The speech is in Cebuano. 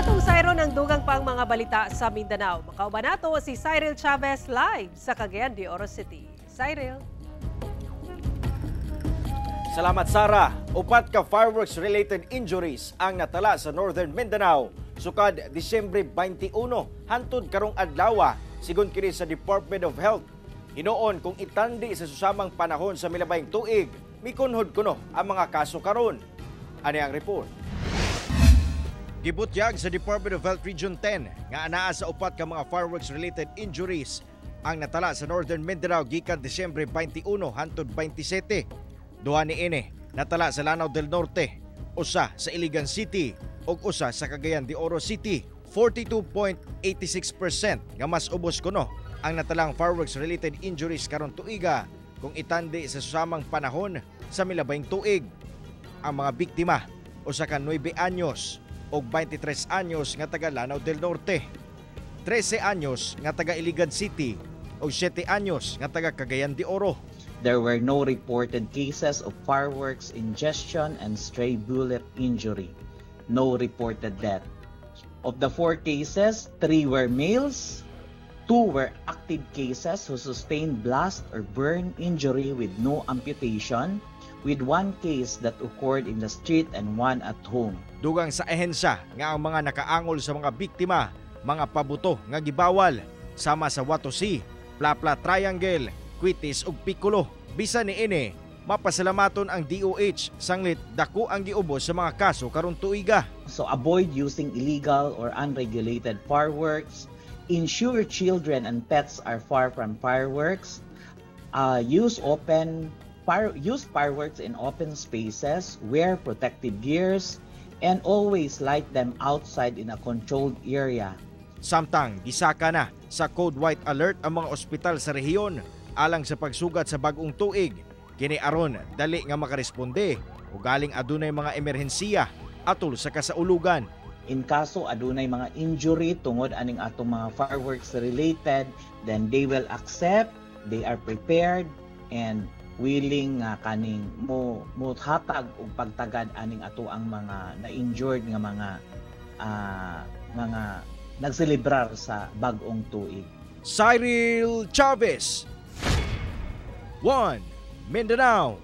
Atong sayron ang dugang pang mga balita sa Mindanao. Makauban nato si Cyril Chavez live sa Cagayan de Oro City. Cyril. Salamat, Sara. Upat ka fireworks-related injuries ang natala sa Northern Mindanao sukad Disyembre 21 hantod karong adlaw, sigon kini sa Department of Health. Hinuon kung itandi sa susamang panahon sa milabayng tuig, mikunhod kuno ang mga kaso karon. Ani ang report. Gibutyag sa Department of Health Region 10 nga anaa sa upat ka mga fireworks-related injuries ang natala sa Northern Mindanao gikan Disyembre 21 hantod 27. Duha ni ini natala sa Lanao del Norte, usa sa Iligan City ug usa sa Cagayan de Oro City. 42.86% nga mas ubos kuno ang natalang fireworks-related injuries karon tuiga kung itandi sa susamang panahon sa milabayng tuig. Ang mga biktima, usa ka 9 anyos ug 23 anyos nga taga Lanao del Norte, 13 anyos nga taga Iligan City ug 7 anyos nga taga Cagayan de Oro. There were no reported cases of fireworks ingestion and stray bullet injury. No reported death. Of the four cases, three were males, two were active cases who sustained blast or burn injury with no amputation, with one case that occurred in the street and one at home. Dugang sa ehensya nga ang mga nakaangol sa mga biktima, mga pabuto nga gibawal sama sa Watusi, Plapla Triangle, Quitis ug Piccolo. Bisan ni ini, mapasalamaton ang DOH sanglit dako ang giubos sa mga kaso karon tuiga. So avoid using illegal or unregulated fireworks. Ensure children and pets are far from fireworks. Use fireworks in open spaces, wear protective gears, and always light them outside in a controlled area. Samtang gisaka na sa Code White Alert ang mga ospital sa rehiyon alang sa pagsugat sa bagong tuig. Kini aron dali nga makaresponde o galing adunay mga emerhensiya atol sa kasaulugan. In kaso adunay mga injury tungod aning atong mga fireworks related, then they will accept, they are prepared and willing nga kaning mo hatag og pagtagad aning ato ang mga na-injured nga mga nagselebrar sa bag-ong tuig. Cyril Chavez, 1 Mindanao.